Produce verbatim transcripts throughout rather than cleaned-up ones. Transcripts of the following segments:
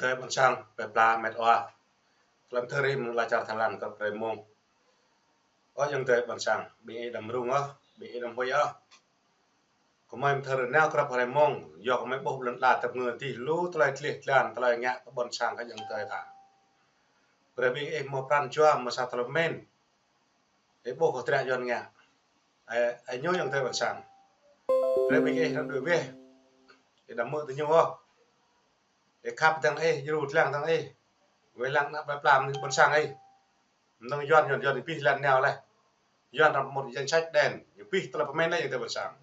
Tơi ƀôn sang, plơi pla met wa. Tlam thơ rim la čar Thái Lan kơ prê mông. Ơ ayŏng adơi ƀôn sang, ƀing ih đăm rŭng ôh, ƀing ih đăm huĭ ôh. Kơmơi mơthơr nao krăp hrơi mông, yua kơmơi ƀuh ƀlŏn ala tơp ngơ tih lu tơlơi tlih tlan, tơlơi ngă kơ ƀôn sang kơ ayŏng adơi ta. Brơi ƀing ih hmâo pran jua, hmâo sa tơlơi pơmĭn. Ih ƀuh kơ tră Yuan ngă. Ơ, ơ ñu ayŏng adơi ƀôn sang. Brơi ƀing ih răm đuaĭ weh. Ih đăm hmư̆ tơ ñu ôh. Ih khăp dăng ih, djru dlăng dăng ih. Weh lăng ană plơi pla mơnuih ƀôn sang ih. Mơnơ̆ng Yuan, Yuan, Yuan ñu pih lăn nao laih. Yuan răm một danh sách đen, ñu pih tơlơi pơmĭn laih ayŏng adơi ƀôn sang.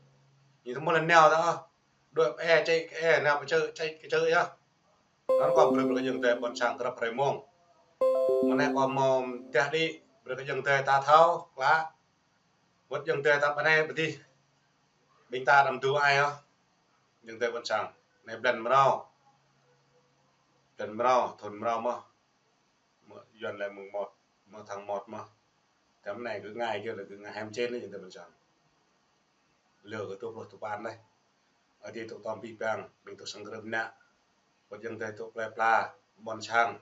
Ñu tơ mơ̆ lăn nao ta ôh. Đuaĭ pơ e, čĕ kơ e, nao pơ čư̆, čĕ kơ čư̆ yơh. Anŭn kâo brơi brơi kơ ayŏng adơi ƀôn sang krăp hrơi mông. Mơ̆ng anai kâo hmâo mơtiah đĭ, brơi kơ ayŏng adơi ta thâo klă. Wơ̆t ayŏng adơi ta ƀơi anai ƀơi adih. Ƀing ta đăm tŭ ai ôh. Ayŏng adơi ƀôn sang. Anai blan mrâo. Blan mrâo, thun mrâo mơ̆n. Mơ̆ Yuan lĕ mơ̆ng một, mơ̆ng tháng một mơ̆n. Tơm anai gơ̆ ngai kơ lĕ gơ̆ ngai hăm čen lĕ ayŏng adơi ƀôn sang. Lơ kơ tŭ pluh tŭ păn laih. Adih tŭ tơm pih pang, ƀing tŭ sang krưp nă. Wơ̆t ayŏng adơi tŭ plơi pla, ƀôn sang.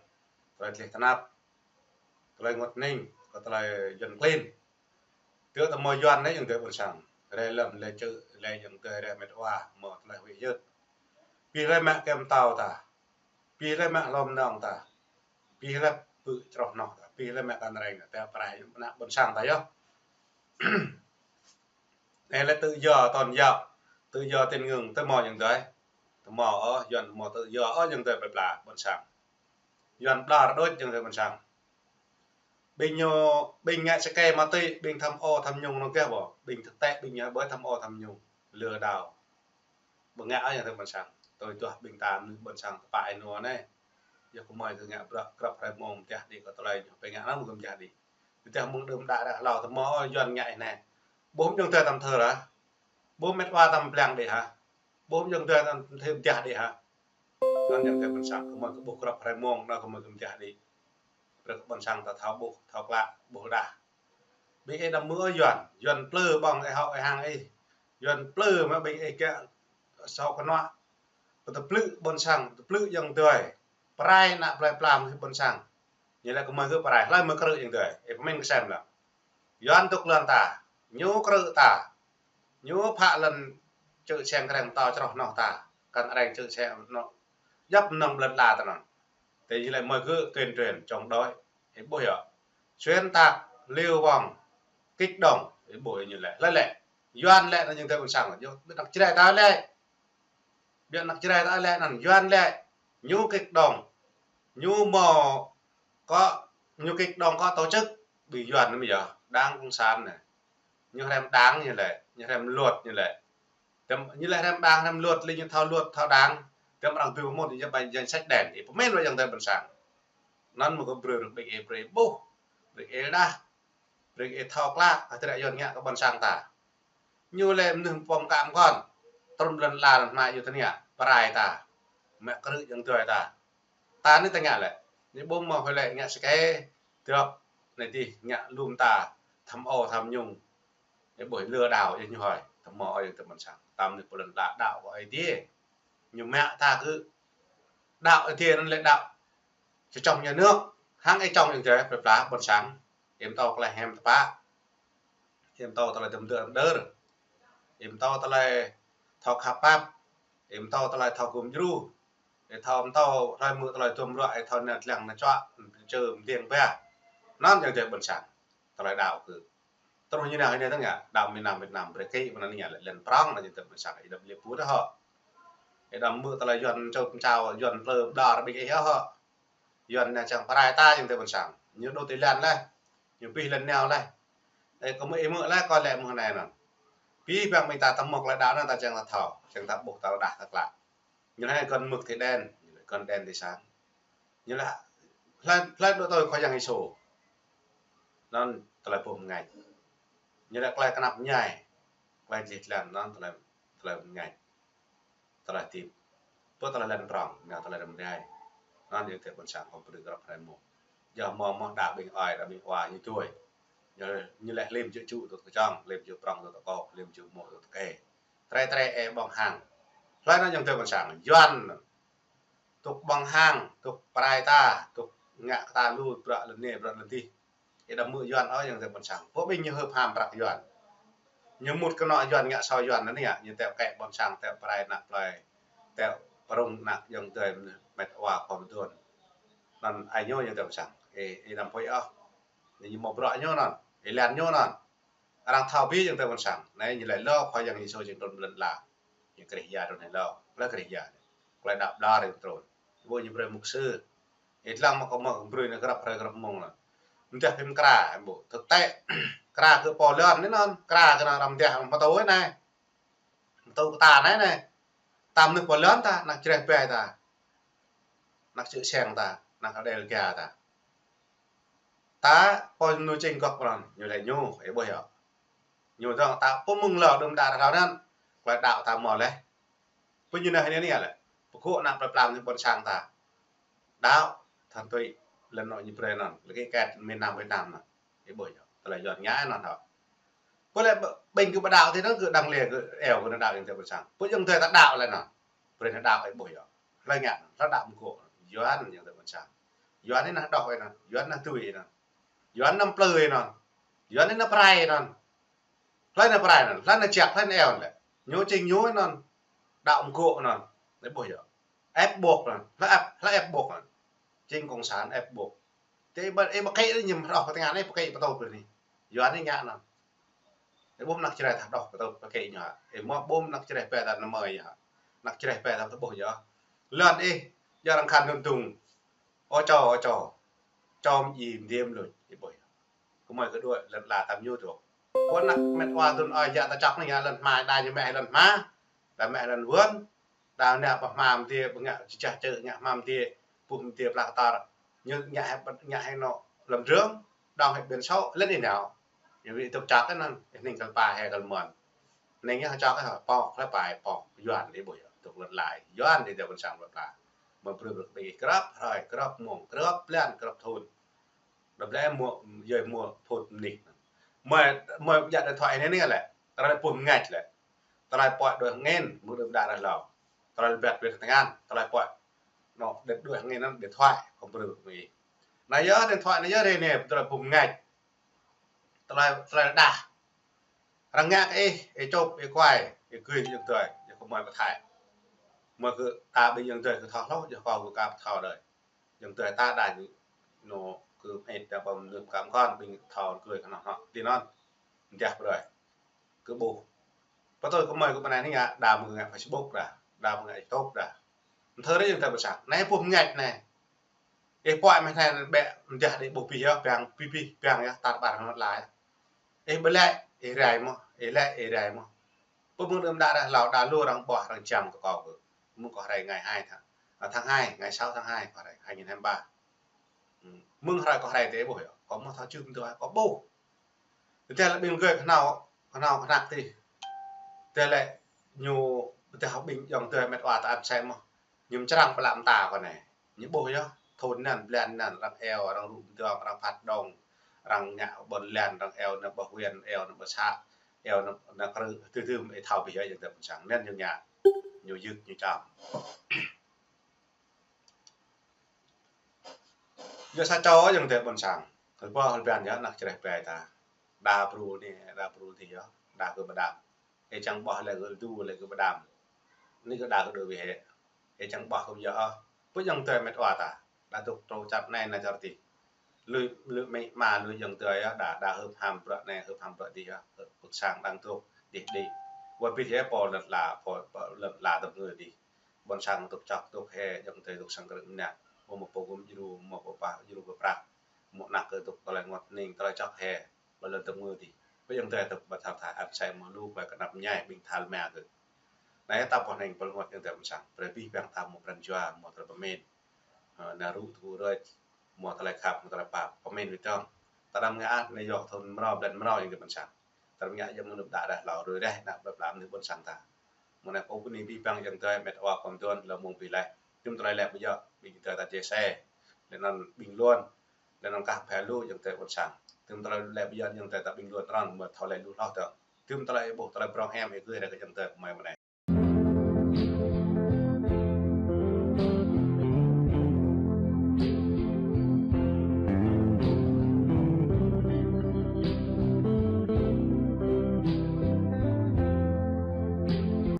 Tơlơi tlih tơnap. Tơlơi rơngot hning, kơ tơlơi Yuan klin. Tơ tơ hmâo Yuan anai ayŏng adơi ƀôn sang. Rai lăm, rai čư̆, rai ayŏng adơi, rai met wa, hmâo tơlơi huĭ hyưt. Pih rai mă kơ pơtao ta. Pih rai mă hlô mơnơ̆ng ta. Pih rai pơ čroh noh ta. Pih rai mă kăn reng ta. Tơ pơrai ană ƀôn sang ta yơh. Anai lĕ tự do tôn giáo, tự do tín ngưỡng, tơ hmâo ayŏng adơi. Tơ hmâo ôh, Yuan hmâo tự do ôh ayŏng adơi plơi pla ƀôn sang. Yuan ƀlŏr đôč ayŏng adơi ƀôn sang. Ƀing ñu, ƀing ngă sơkê mơti, ƀing tham ô tham nhũng anŭn kơ ƀô̆. Ƀing thực tế ƀing ñu ƀơi tham ô tham nhũng, lừa đảo. Ƀu ngă ôh ayŏng adơi ƀôn sang. Tui tuah ƀing ta mơnuih ƀôn sang tơpă ih nua anai. Yua kơmơi kơ ngă bruă krăp hrơi mông mơtiah đĭ kơ tơlơi ñu pơngă anŭn mơ̆ kơ mơtiah đĭ. Mơtiah mơ̆ng đưm đă đă hlâo tơ hmâo Yuan ngă ih anai. Ƀuh ayŏng adơi ta mơthơr ah. Ƀuh met wa ta pơblang đĭ hă. Ƀuh ayŏng adơi ta mơthơr mơtiah đĭ hă. Anŭn ayŏng adơi ƀôn sang, kơmơi kơ ƀuh krăp hrơi mông, anŭn kơmơi kơ mơtiah đĭ. Brơi kơ ƀôn sang ta thâo ƀuh, thâo klă, ƀuh rơđah. Ƀing ih đăm hmư̆ ôh Yuan, Yuan plư ƀơ̆ng ih hŏk ih hăng ih. Yuan plư mă ƀing ih kiăng sâu kơnuă. Pơtơplư̆ ƀôn sang, pơtơplư̆ ayŏng adơi. Pơrai ană plơi pla mơnuih ƀôn sang. Ñu lĕ kơmơi gơ̆ pơrai, hlơi mơ̆ krư̆ ayŏng adơi. Ih pơmĭn kơsem lăng. Yuan tŭk lŏn ta, ñu krư̆ ta, ñu phă lŏn čư̆ čeng kreng pơtao čroh noh ta, kăn areng čư̆ čeng anŏ djŏp mơnơ̆ng ƀlŏn ala ta anŭn. Tơ ñu lĕ mơi gơ̆ tuyên truyền chống đối, ih ƀuh yơh. Xuyên tạc, lưu vong, kích động, ih ƀuh ñu lĕ. Hlơi lĕ, Yuan lĕ anŭn ayŏng adơi ƀôn sang, yua ƀing ană Jrai ta lĕ. Ƀing ană Jrai ta lĕ anŭn Yuan lĕ, ñu kích động, ñu hmâo kơ, ñu kích động kơ tổ chức, ƀing Yuan anai mơ̆ yơh, Đảng Cộng sản anai. Ñu hrăm đảng ñu lĕ, ñu hrăm luật ñu lĕ. Tơm, ñu lĕ hrăm đảng, hrăm luật, lĕ ñu thâo luật, thâo đảng. Tơm arăng tui pơmŭt ñu ƀơi danh sách đen, ih pơmĭn wơ̆t ayŏng adơi ƀôn sang. Anŭn mơ̆ kơ brơi rơ̆k ƀing ih brơi ih ƀuh, brơi ih rơđah. Brơi ih thâo klă, hơdră Yuan ngă kơ ƀôn sang ta. Ñu lĕ mơnuih pơm kăm kon. Trŭn ƀlŏn ala anŭn hmâo yua tơnă, pơrai ta. Mă krư̆ ayŏng adơi ta. Ta anai ta ngă lĕ. Ñu ƀu hmâo hơi lĕ ngă sơkê. Tơp, anai tih ngă lŏm ta. Tham ô, tham nhũng. Ñu ƀuh lừa đảo, yua ñu hơi. Tơ hmâo ayŏng adơi ƀôn sang. Ta mơnuih pơ ƀlŏn ala đaŏ kơ Ơi Adai. Ñu mă ta kơ đaŏ Ơi Adai anŭn lĕ đaŏ. Či čŏng nhà nước, hăng ih čŏng ayŏng adơi, plơi pla, ƀôn sang. Ih pơtô tơlơi hiam tơpă. Ih pơtô tơlơi tơm dơr đơr. Ih pơtô tơlơi thâo khăp pap. Ih pơtô tơlơi thâo gum djru. Ih thâo pơtô hlơi mơ̆ tơlơi tuôm ruă, ih thâo nao tơlăng nao čuă, čơ mơdiang ba. Anŭn ayŏng adơi ƀôn sang. Tơlơi đaŏ kơ. Truh ñu nao hơi nao tơnga, đaŏ miền Nam Việt Nam, brơi kơ mơnă ñu lĕ lŏn prŏng, anŭn ayŏng adơi ƀôn sang, ih đăm lĕ pŭ đah hŏ. Ih đăm hmư̆ tơlơi Yuan čơp čao, Yuan plư pơđar ƀing ih hŏ. Yuan anai čang pơrai ta ayŏng adơi ƀôn sang. Ñu đôč tui lăn laih. Ñu pih lăn nao laih. Ơ, kơ mơi ih hmư̆ laih, kơ lĕ mơ̆ng anai anŭn. Pih pang ƀing ta tơm mơ̆k lĕ đaŏ anŭn ta čang ta thâo, čang ta ƀuh ta rơđah ta klă. Ñu laĭ gơ̆n mơ̆k tui đen, gơ̆n đen tui sang. Ñu laĭ, hlơi, hlơi đôč tui Khua Yang Yêsu. Anŭn tơlơi pơm ngai. Ñu laĭ tơlơi kơnăp ñai. Tơlơi jih jơlan anŭn tơlơi, tơlơi pơm ngai. Tơlơi hơdip. Pơ tơlơi lŏn prŏng, ngă tơlơi răm rai. Anŭn ayŏng adơi ƀôn sang kơ brơi krăp hrơi mông. Yua hmâo mơ̆ đa ƀing ơi, đa ƀing wa ñu tui. Ñu, ñu lĕ lĕm jơ̆ čŭ tŭ tơčŏng, lĕm jơ̆ prŏng tŭ tơkŏ, lĕm jơ̆ mơ̆ tŭ tơkê. Tơrai tơrai ih ƀơ̆ng hăng. Hlơi anŭn ayŏng adơi ƀôn sang, Yuan. Tŭk ƀơ̆ng hăng, tŭk pơrai ta, tŭk ngă kơ ta lu bruă lŏn anai, bruă lŏn adih. Ih đăm hmư̆ Yuan ôh, ayŏng adơi ƀôn sang. Pô ƀing ñu hưp ham prăk Yuan. Ñu mŭt kơnŏ Yuan ngă sô Yuan anai, ñu teo kĕ ƀôn sang, teo pơrai ană plơi, teo pơrŭng ană ayŏng adơi met wa khua mơduôn. Anŭn ai ñu ayŏng adơi ƀôn sang. Ih, ih đăm huĭ ôh. Ñu mơ̆ bruă ñu anŭn, ih lĕ ñu anŭn. Arăng thâo biă ayŏng adơi ƀôn sang. Anai ñu laĭ lơ Khua Yang Yêsu jing trŭn ƀơi lŏn ala. Ñu Krist Yang trŭn anai lơ. Lơ Krist Yang. Klei đaŏ ƀlŏr ñu trŭn. Ƀu ñu brơi mục sư. Ih lăng mă kơ mă brơi anai grăp hrơi grăp mông anŭn. Mơdah phim kra, ƀu. Thực tế, kra kơ pô lŏn anai anŭn. Kra kơ anŭn arăng mơdah arăng pơtô anai. Pơtô kơ ta anai anai. Ta mơnuih pô lŏn ta, ană čơreh ƀai ta. Ană čư̆ seng ta, ană kơđel ga ta. Ta pô ñu čing gŏk pran, ñu lĕ ñu, ih ƀuh yơh. Ñu dŏng ta pơmưng lơ đưm đă ră anŭn, klei đaŏ ta mơ̆ leh. Pô ñu anai anai leh. Pơkŏ ană plơi pla ñu ƀôn sang ta. Đaŏ, than tui, lŏn anŏ ñu brơi anŭn, lĕ kĕ kĕt miền Nam Việt Nam anŭn. Ih ƀuh yơh, tơlơi Yuan ngă anŭn hŏ. Pô lĕ ƀing gơ̆ ƀu đaŏ tui anŭn gơ̆ đăng lĕ gơ̆ eo gơ̆ anŭn đaŏ ayŏng adơi ƀôn sang. Pô ayŏng adơi ta đaŏ lĕ anŭn. Brơi anŭn đaŏ ih ƀuh yơh. Hlơi ngă anŭn, hlơi đaŏ mơ̆ gơ̆. Yuan ayŏng adơi ƀôn sang. Yuan anai anŭn đŏk anŭn. Yuan anŭn tui anŭn. Yuan anŭn plư anŭn. Yuan anŭn pơrai anŭn. Hlơi anŭn pơrai anŭn. Hlơi anŭn jak, hlơi anŭn eo anŭn lĕ. Ñu čing ñu anŭn. Đaŏ mơ̆ gơ̆ anŭn. Ih ƀuh yơh. Ép buộc anŭn. Hlơi ép, hlơi ép buộc anŭn. Chính cộng sản ép buộc. Tơ ƀă, ih ƀă kĕ ñu mơ̆ hroh pơtơngan ih ƀă kĕ pơtô pơ anai. Yuan anai ngă anŭn. Ih ƀuh ană čơreh ta hroh pơtô ƀă kĕ ñu hă. Ih mơ̆ ƀuh ană čơreh ƀai ta anăm mơi hă. Ană čơreh ƀai ta ƀuh yơh. Lŏn ih, yơh arăng khăn đun tung. Ơ čô, ơ čô. Čô mơ̆ ih mơ̆ đĭ mơ̆ luč, ih ƀuh yơh. Kơmơi kơ đuaĭ lŏn ala tam ñu truh. Pô ană met wa tŭn ơi yă ta čŏk anai ngă lŏn hma, đa ñu mĕ lŏn hma, đa mĕ lŏn wơ̆n, đa ngă pơ hma mơ̆ đĭ, ƀu ngă čơčah čư̆, ngă hma mơ̆ đĭ, puh mơ̆ đĭ pla kơtor. Ñu ngă hĕ, ngă hĕ anŏ lăm drơ̆ng, đŏng hĕ biển số, lŏn ih nao. Ñu wĭ tŭk čŏk anŭn, ih ning kơl pa hĕ kơl mơ̆n. Ning yơh čŏk hĕ, pŏk, hlơi pai, pŏk, Yuan ih ƀuh yơh, tŭk lŏn ala, Yuan ih dŏ ƀôn sang lŏn ala. Mơ̆ brơi brơi ƀing ih grăp hrơi, grăp mông, grăp blan, grăp thŭn. Đơ̆p lĕ mơ̆, yơh mơ̆ phŭt mơnik. Mơ̆, mơ̆ djă điện thoại anai anai lĕ. Tơlơi puh mơngač lĕ. Tơlơi pơ̆k đuaĭ ngên, mơ̆ đưm đă ră hlâo. Tơlơi ƀĕt ƀĕt tơngan, tơlơi pơ̆k. Anŏ, đĕt đuaĭ ngên anŭn điện thoại, kơ brơi mơ̆ ih. Anai yơh điện thoại anai yơh rê anai, tơlơi puh mơngač. Tơlơi, tơlơi đah. Arăng ngă kơ ih, ih čŏp, ih kuai, ih gưi ayŏng adơi, yơh kơmơi pơthai. Mơ̆ kơ ta ƀing ayŏng adơi kơ thâo hloh, yơh kâo kơ ka pơthâo đơi. Ayŏng adơi ta đa ñu, anŏ, kơ mĕt ta pơm nưp kam kon, ƀing thâo gưi kơ anŏ hŏ. Tui anŭn, mơ̆ djă brơi. Kơ ƀuh. Pơtô kơmơi kơ pơ anai anai ngă, đa mơ̆ ngă Facebook đa, đa mơ̆ ngă TikTok đa. Mơ̆ thơ rê ayŏng adơi ƀôn sang. Anai puh mơngač anai. Ih pơ̆k mơ̆ anai bĕ mơ̆ djă đĭ ƀuh pih yơh, pơ̆ng pih pih, pơ̆ng yơh, tar ƀar anŭn lăi. Ih ƀu lĕ, ih rai mơ̆, ih lĕ, ih rai mơ̆. Pơmưng đưm đă ră hlâo đa lu arăng ƀuah arăng jăm kơ kâo kơ. Mơ̆ng kâo rai ngày hai tháng, à, tháng hai, ngày sáu tháng hai kâo rai, hai nghìn hai mươi ba. Mơ̆ng hrơi kâo rai tơ ƀuh yơh, kâo mơ̆ thâo čư̆ mơ̆ tui kâo ƀuh. Tơdah lĕ ƀing gơ̆ kơnao, kơnao kơnăk tih. Tơdah lĕ ñu, tơdah ƀing ayŏng adơi met wa ta ăt sai mơ̆. Ñu mơčrang pơlă mơta kâo anai. Ñu ƀuh yơh, thŭn anŭn, blan anŭn, arăng eo, arăng rŭ mơdơ̆ng, arăng phat đŏng, arăng ngă ƀôn lan, arăng eo anŭn ƀơi huyện, eo anŭn ƀơi xã, eo anŭn, anŭn krư, tơl tơl ih thâo pih yơh ayŏng adơi ƀôn sang. Anŭn ñu ngă, ñu yơk, ñu čăm. Yua sa čô ayŏng adơi ƀôn sang. Hơl pơ hơl blan yơh ană čơreh ƀai ta. Đa pru anai, đa pru adih yơh, đa kơ pơđam. Ih čang ƀuh lĕ kơ tŭ lĕ kơ pơđam. Anai kơ đa kơ đuaĭ wơ̆t hĕ. Ih čang ƀuh kơ pơyơr ôh. Pô ayŏng adơi met wa ta. Đa tŭk trô čăt anai anai čăt adih. Lui, lui mĕ ama lui ayŏng adơi yơh, đa, đa hưp ham bruă anai, hưp ham bruă adih yơh. Hưp pơ̆k sang đang tŭk, dih đĭ. Wơ̆t pih hĕ pô lŏn ala, pô, pô lŏn ala tơpơngư adih. Ƀôn sang tŭk čŏk tŭk hĕ, ayŏng adơi tŭk sang krư̆ mơnă. Mơ̆ mơ̆ pô gum djru, mơ̆ pô pah djru pơprăk. Mơ̆ anăk kơ tŭk tơlơi rơngot hning, tơlơi čŏk hĕ. Ƀơi lŏn tơpơngư adih. Pô ayŏng adơi tŭk ƀă thâo thâo ăt sai mơ̆ lu, ƀơi kơnăp mơñai, ƀing thâo lĕ mơ̆ kơ. Anai ta pô hning pơlơngot ayŏng adơi ƀôn sang. Brơi pih pơ̆ng ta mơ̆ pran jua, mơ̆ tơlơi pơmĭn. Ơ, anai rŭ tơgŭ rơč, mơ̆ tơlơi khăp, mơ̆ tơlơi pap, pơmĭn wơ̆t dơ̆ng. Ta đăm ngă, anai yơh thŭn mrâo, blan mrâo ayŏng adơi ƀôn sang. Ta đăm ngă yơh mơ̆ đưm đă ră hlâo, rui reh, ană plơi pla mơnuih ƀôn sang ta. Mơ̆ anai kâo bơni pih pơ̆ng ayŏng adơi met wa khua mơduôn, lơ mông pih laih. Tơm tơlơi lĕ ƀu djơ̆, ƀing adơi ta chia sẻ. Lĕ anŭn bình luận. Lĕ anŭn kah phe lu ayŏng adơi ƀôn sang. Tơm tơlơi lĕ ƀu djơ̆ ayŏng adơi ta bình luận anŭn mơ̆ thâo lĕ lu hloh dơ̆ng. Tơm tơlơi ih ƀuh tơlơi prong hiam ih gưi rai kơ ayŏng adơi kơmơi mơ̆ anai.